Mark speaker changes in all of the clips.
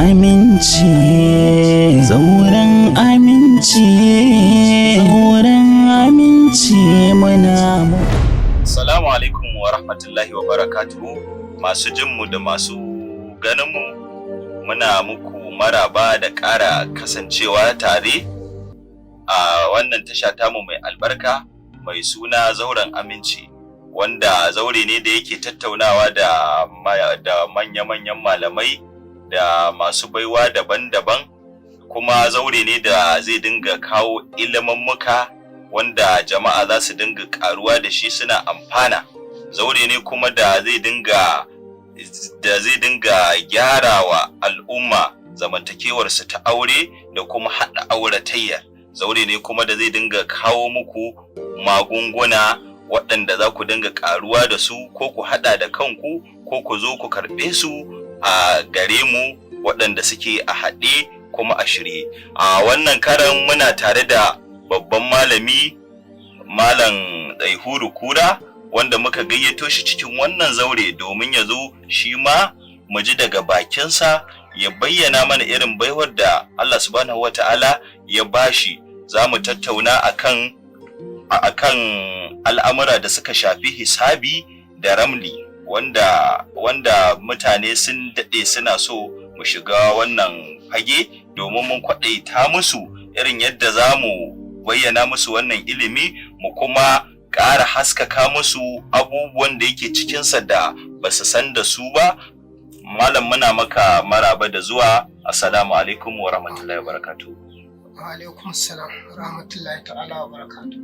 Speaker 1: Aminci, zauren aminci, zauren aminci muna mu.
Speaker 2: Salamu alaikum wa rahmatullahi wa barakatuhu. Masu jinmu da masu ganinmu, muna muku maraba da ƙara kasancewa tare a wannan tasha tamu mai albarka mai suna Zauren Aminci, wanda zaure ne da yake tattaunawa da manya-manyan malamai da masu baiwa daban-daban, kuma zaure ne da zai dinga kawo ilimummuka wanda jama'a za su dinga karuwa da shi suna amfana. Zaure ne kuma da zai dinga gyara wa al'umma zamantakewarsu ta aure da kuma haɗa auratayyar. Zaure ne kuma da zai dinga kawo muku magunguna waɗanda za ku dinga karuwa da su, ko ku haɗa da kanku, ko ku zo ku karɓe su a gare mu, waɗanda suke a haɗe kuma a shirye. A wannan karan muna tare da babban malami, Malam Ɗaihuru Kura, wanda muka gayyato shi cikin wannan zaure domin ya zo shi ma mu ji daga bakinsa, ya bayyana mana irin baiwar da Allah Subhanahu wata'ala ya bashi. Za mu tattauna akan al'amura da suka shafi hisabi da ramli, wanda mutane sun daɗe suna so mu shiga wannan fage, domin mun kwaɗaita musu irin yadda za mu bayyana musu wannan ilimi, mu kuma ƙara haskaka musu abubuwan da yake cikinsa da ba su san da su ba. Malam, muna maka maraba da zuwa. Assalamu alaikum wa rahmatullahi wa barakatuh.
Speaker 3: Wa alaikum salam rahmatullahi ta'ala wa barakatuh.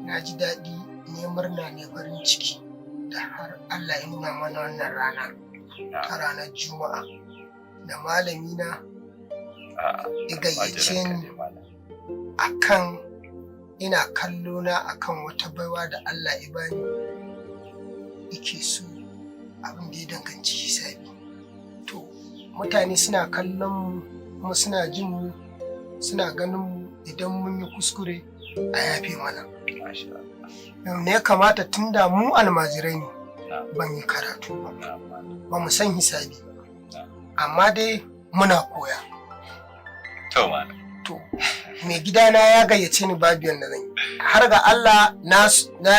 Speaker 3: Na ji daɗi ne, murna ne, farin ciki da har Allah ya nuna mana wannan rana ta ranar Juma'a da malami na ya gayyace ni akan ina kallo na akan wata baiwa da Allah ya bani, yake so abin da ya danganci hisabi. To, mutane suna kallon mu kuma suna jin mu, suna ganin mu. Idan mun yi kuskure, a yafe mana. Ne ya kamata, tunda mu almajirai ne, ban yi karatu ba, ba mu san hisabi ba, amma dai muna koya.
Speaker 2: To, malam.
Speaker 3: To, mai gidana ya gayyace ni, babu yanda zan yi, har ga Allah na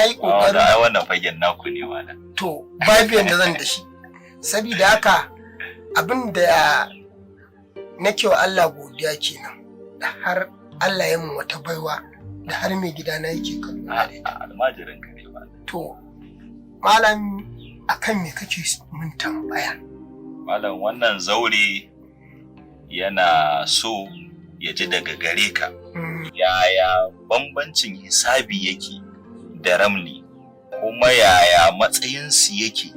Speaker 3: yi
Speaker 2: Wanda
Speaker 3: ƙoƙarin.
Speaker 2: Ai wannan fagen naku ne, malam.
Speaker 3: To, babu yanda zan da shi. Sabida haka, abin da nake wa Allah godiya kenan da har Allah ya mun wata baiwa da har mai gidana yake kallo na da ita.
Speaker 2: Almajirin ka ne, malam.
Speaker 3: To, malam, akan me kake mun tambaya?
Speaker 2: Malam, wannan zaure yana so ya ji daga gare ka yaya bambancin hisabi yake da ramli, kuma yaya matsayinsu yake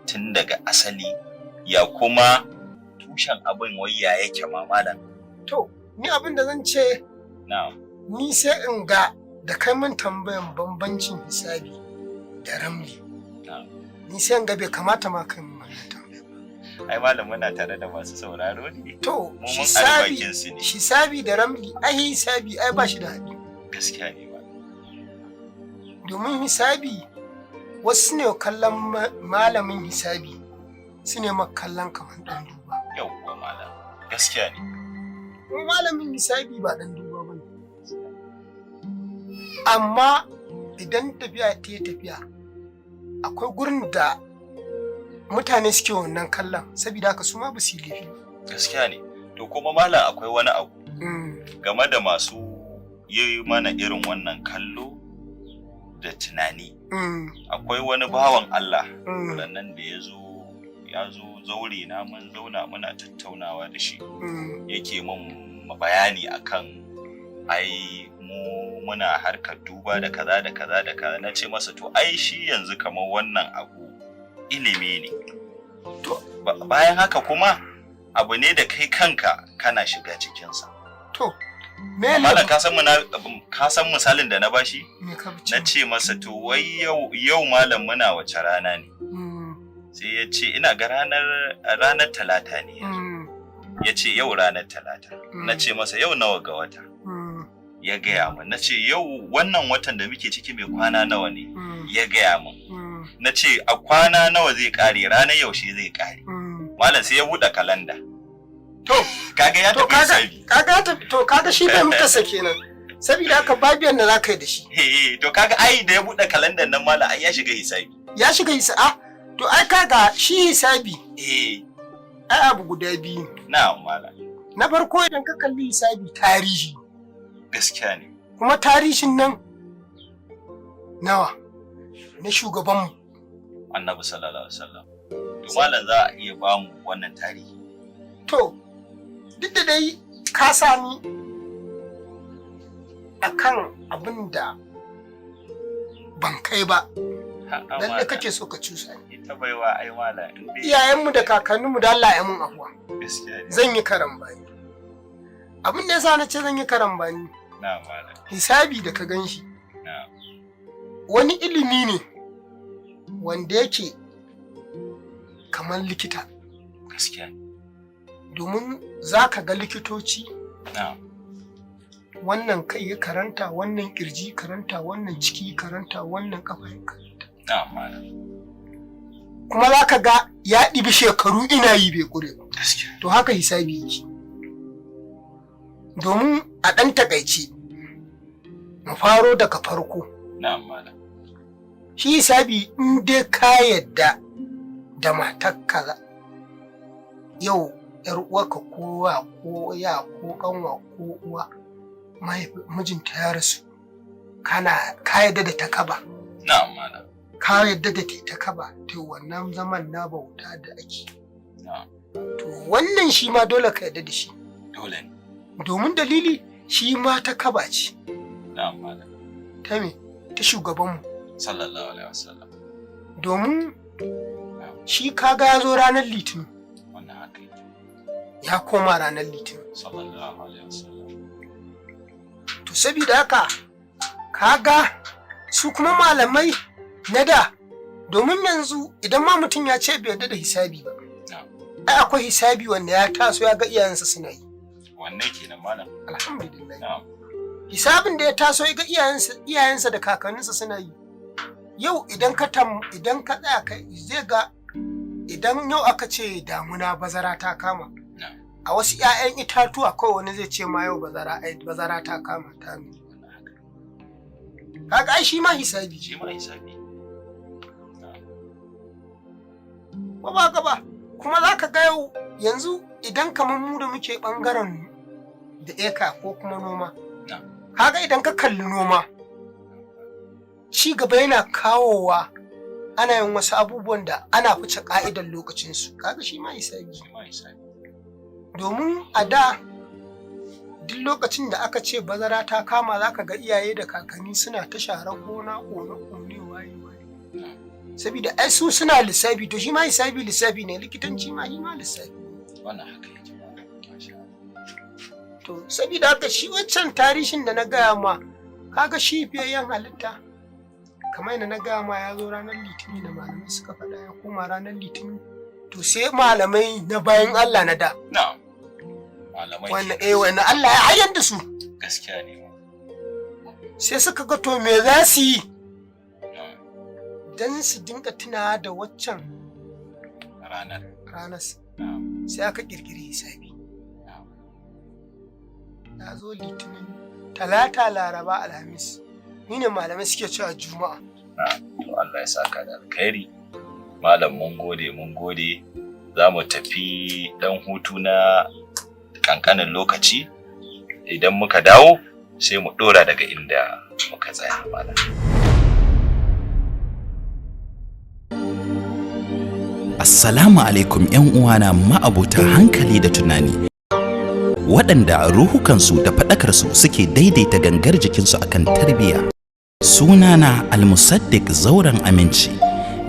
Speaker 2: tun daga asali, ya kuma tushen abin, wai ya yake ma, malam?
Speaker 3: To, ni abin da zan ce, ni sai in ga da kai mun tambayan bambancin hisabi da ramli, ni sai in ga bai kamata ma kai mun wannan tambaya ba.
Speaker 2: Ai malam, muna tare da masu sauraro ne.
Speaker 3: To,
Speaker 2: mu mun ari
Speaker 3: hisabi
Speaker 2: bakin su ne.
Speaker 3: Hisabi da ramli, ai hisabi ai ba shi da haɗi.
Speaker 2: Gaskiya ne ba.
Speaker 3: Domin hisabi, wasu ne kallon malamin hisabi su ne kallon kamar ɗan duba.
Speaker 2: Yauwa malam, gaskiya ne.
Speaker 3: Kuma malamin hisabi ba ɗan duba ba ne, amma idan tafiya ta yi tafiya, akwai gurin da mutane suke wannan kallon, saboda haka su ma ba su yi laifi ba.
Speaker 2: Gaskiya ne. To, kuma malam, akwai wani abu game da masu yi mana irin wannan kallo da tunani. Akwai wani bawan Allah nan da ya zo zaure na, mun zauna muna tattaunawa da shi, yake mun bayani akan ai mu muna harkar duba da kaza da kaza da kaza. Na ce masa, to ai shi yanzu kamar wannan abu ilimi ne. To, bayan haka kuma abu ne da kai kanka kana shiga cikinsa.
Speaker 3: To, me
Speaker 2: Malam, ka san misalin da na bashi?
Speaker 3: Me ka ce?
Speaker 2: Na ce masa, to wai yau malam, muna wace rana ne? Sai ya ce, ina ga ranar Talata ne yanzu. Ya ce yau ranar Talata. Na ce masa, yau nawa ga wata? Ya gaya min. Na ce, yau wannan watan da muke ciki mai kwana nawa ne? Ya gaya min. Na ce, a kwana nawa zai kare? Ranar yaushe zai kare? Malam, sai ya buɗe kalanda.
Speaker 3: To,
Speaker 2: Kaga ya
Speaker 3: to
Speaker 2: tafi
Speaker 3: kaga
Speaker 2: hisabi.
Speaker 3: kaga to kaga shi fahimtarsa kenan. Saboda haka babu yanda za ka yi da shi.
Speaker 2: Eh, to kaga ai da ya buɗe kalandar nan malam ai ya shiga hisabi.
Speaker 3: Ya shiga a to ai kaga shi hisabi ai abu guda biyu ne.
Speaker 2: Na malam.
Speaker 3: Na farko, idan ka kalli hisabi, tarihi.
Speaker 2: Gaskiya ne.
Speaker 3: Kuma tarihin nan nawa na shugabanmu.
Speaker 2: Annabi sallallahu alaihi wasallam. To malam, za a iya bamu wannan tarihi?
Speaker 3: To, duk da dai ka sami akan abin da ban kai ba,
Speaker 2: A'a,
Speaker 3: lalle
Speaker 2: malam.
Speaker 3: kake so ka cusa ni.
Speaker 2: Ita baiwa ai malam in dai
Speaker 3: Iyayenmu da kakanninmu, da Allah ya mun afuwa.
Speaker 2: Gaskiya ne.
Speaker 3: Zan yi karambani. Abin da yasa na ce zan yi karambani,
Speaker 2: Na malam.
Speaker 3: hisabi da ka gan shi,
Speaker 2: Na.
Speaker 3: wani ilimi ne wanda yake kamar likita.
Speaker 2: Gaskiya ne.
Speaker 3: Domin za ka ga likitoci,
Speaker 2: Na.
Speaker 3: wannan kai ya karanta, wannan kirji karanta, wannan ciki karanta, wannan kafa ya karanta.
Speaker 2: Na malam.
Speaker 3: Kuma za ka ga ya ɗibi shekaru ina yi bai ƙure ba.
Speaker 2: Gaskiya.
Speaker 3: To haka hisabi yake. Domin a ɗan takaice, mu faro daga farko.
Speaker 2: Na malam.
Speaker 3: Shi hisabi, in dai ka yadda da matarka, yau yar uwarka ko wa ko ya ko kanwa ko uwa, mijinta ya rasu, kana ka yadda da ta kaba,
Speaker 2: Na malam.
Speaker 3: ka yadda da ta kaba, to wannan zaman na bauta da ake,
Speaker 2: Na.
Speaker 3: to wannan shi ma dole ka yadda da shi.
Speaker 2: Dole ne.
Speaker 3: Domin dalili, shi ma ta kaba ce.
Speaker 2: Na malam.
Speaker 3: Ta me? Ta shugabanmu.
Speaker 2: Sallallahu alaihi wasallam.
Speaker 3: Domin shi kaga ya zo ranar Litinin,
Speaker 2: Wannan haka yake.
Speaker 3: ya koma ranar Litinin.
Speaker 2: Sallallahu alaihi wasallam.
Speaker 3: To saboda haka kaga su kuma malamai na da, domin yanzu idan ma mutum ya ce bai yarda da hisabi ba, ai akwai hisabi wanda ya taso ya ga iyayensa suna yi.
Speaker 2: Wanne kenan malam?
Speaker 3: Alhamdulillah.
Speaker 2: Na'am.
Speaker 3: Hisabin da ya taso ya ga iyayensa da kakanninsa suna yi, yau idan ka tsaya kai zai ga idan yau aka ce damuna, bazara ta kama,
Speaker 2: Na'am.
Speaker 3: a wasu 'ya'yan itatuwa kawai wani zai ce ma yau bazara, ai bazara ta kama ta nuna. Kaga ai shi ma hisabi.
Speaker 2: Shi ma hisabi.
Speaker 3: Ko ba ka ba? Kuma za ka ga yau yanzu idan kamar mu da muke bangaren da eka ko kuma noma,
Speaker 2: Na'am.
Speaker 3: kaga idan ka kalli noma, ci gaba yana kawowa, ana yin wasu abubuwan da ana fice ka'idar lokacinsu, kaga shi ma hisabi.
Speaker 2: Shi ma hisabi.
Speaker 3: Domin a da duk lokacin da aka ce bazara ta kama, za ka ga iyaye da kakanni suna ta sharar gona, kone kone, waye waye, saboda ai su suna lissafi. To shi ma hisabi lissafi ne, likitanci ma shi ma lissafi.
Speaker 2: Wannan haka yake malam. Masha Allah.
Speaker 3: To saboda haka shi wancan tarihin da na gaya ma, kaga shi fiyayyen halitta, kamar yadda na gaya ma, ya zo ranar Litinin da malamai suka faɗa, ya koma ranar Litinin. To sai malamai na bayan Allah na da,
Speaker 2: Na'am. Malamai
Speaker 3: wannan
Speaker 2: kenan.
Speaker 3: eh, wannan Allah ya hayar da su,
Speaker 2: Gaskiya ne.
Speaker 3: sai suka ga to me za su yi
Speaker 2: Na'am.
Speaker 3: don su dinga tunawa da waccan
Speaker 2: Ranar.
Speaker 3: ranar.
Speaker 2: Na'am.
Speaker 3: Sai aka kirkiri hisabi.
Speaker 2: Na'am.
Speaker 3: Ya zo Litinin, Talata, Laraba, Alhamis, ni ne malamai suke cewa Juma'a.
Speaker 2: To Allah ya saka da alkhairi. Malam, mun gode, mun gode. Za mu tafi dan hutu na kankanin lokaci. Idan muka dawo sai mu dora daga inda muka tsaya malam.
Speaker 1: Assalamu alaikum, 'yan uwana ma'abota hankali da tunani. Waɗanda ruhukansu da faɗakarsu suke daidaita gangar jikinsu akan tarbiyya. Sunana Almusaddiq Zauren Aminci.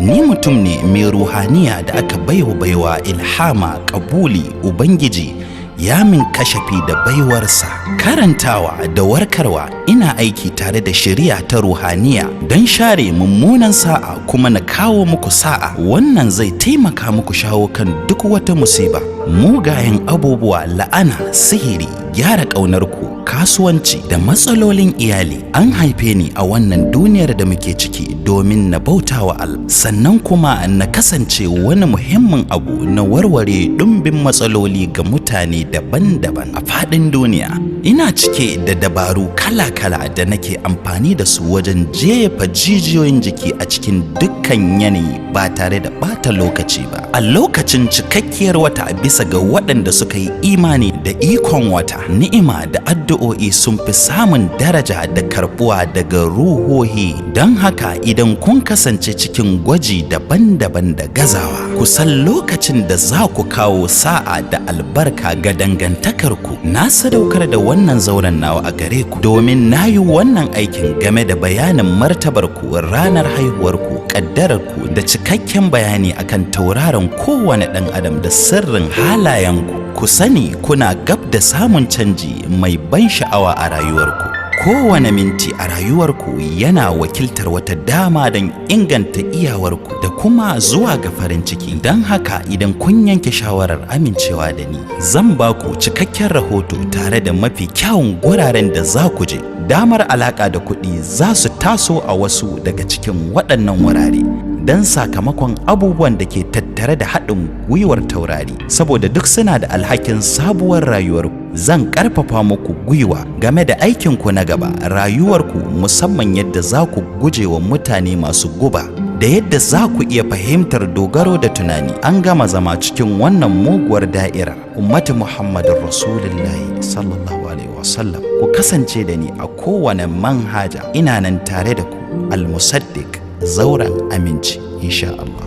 Speaker 1: Ni mutum ne mai ruhaniya da aka baiwa baiwa, ilhama, kabuli, Ubangiji ya min kashafi da baiwarsa. Karantawa da warkarwa, ina aiki tare da shari'a ta ruhaniya don share mummunan sa'a kuma na kawo muku sa'a. Wannan zai taimaka muku shawo kan duk wata musiba, mugayen abubuwa, la'ana, sihiri, Gyara ƙaunarku, kasuwanci da matsalolin iyali. An haife ni a wannan duniyar da muke ciki domin na bauta wa Allah, sannan kuma na kasance wani muhimmin abu na warware ɗumbin matsaloli ga mutane daban-daban a faɗin duniya. Ina cike da dabaru kala-kala da nake amfani da su wajen jefa jijiyoyin jiki a cikin dukkan yanayi ba tare da ɓata lokaci ba. A lokacin cikakkiyar wata, bisa ga waɗanda suka yi imani da ikon wata, ni'ima da addu'o'i sun fi samun daraja da karbuwa daga ruhohi. Don haka, idan kun kasance cikin gwaji daban-daban da gazawa, ku san lokacin da za ku kawo sa'a da albarka ga dangantakarku. Na sadaukar da wannan zauren nawa a gare ku domin na yi wannan aikin game da bayanin martabarku, ranar haihuwarku, ƙaddararku da cikakken bayani akan tauraron kowane ɗan adam da sirrin halayenku. Ku sani kuna gab da samun canji mai ban sha'awa a rayuwarku. Kowane minti a rayuwarku yana wakiltar wata dama don inganta iyawarku da kuma zuwa ga farin ciki. Don haka, idan kun yanke shawarar amincewa da ni, zan ba ku cikakken rahoto tare da mafi kyawun guraren da za ku je. Damar alaƙa da kuɗi za su taso a wasu daga cikin waɗannan wurare don sakamakon abubuwan da ke tattare da haɗin gwiwar taurari, saboda duk suna da alhakin sabuwar rayuwar. Zan ƙarfafa muku gwiwa game da aikinku na gaba, rayuwarku, musamman yadda za ku guje wa mutane masu guba da yadda za ku iya fahimtar dogaro da tunani. An gama zama cikin wannan muguwar da'irar. Ummati Muhammadin Rasulullahi sallallahu alaihi wasallam, ku kasance da ni a kowane manhaja. Ina nan tare da ku, Almusaddiq, zauren aminci, insha Allah.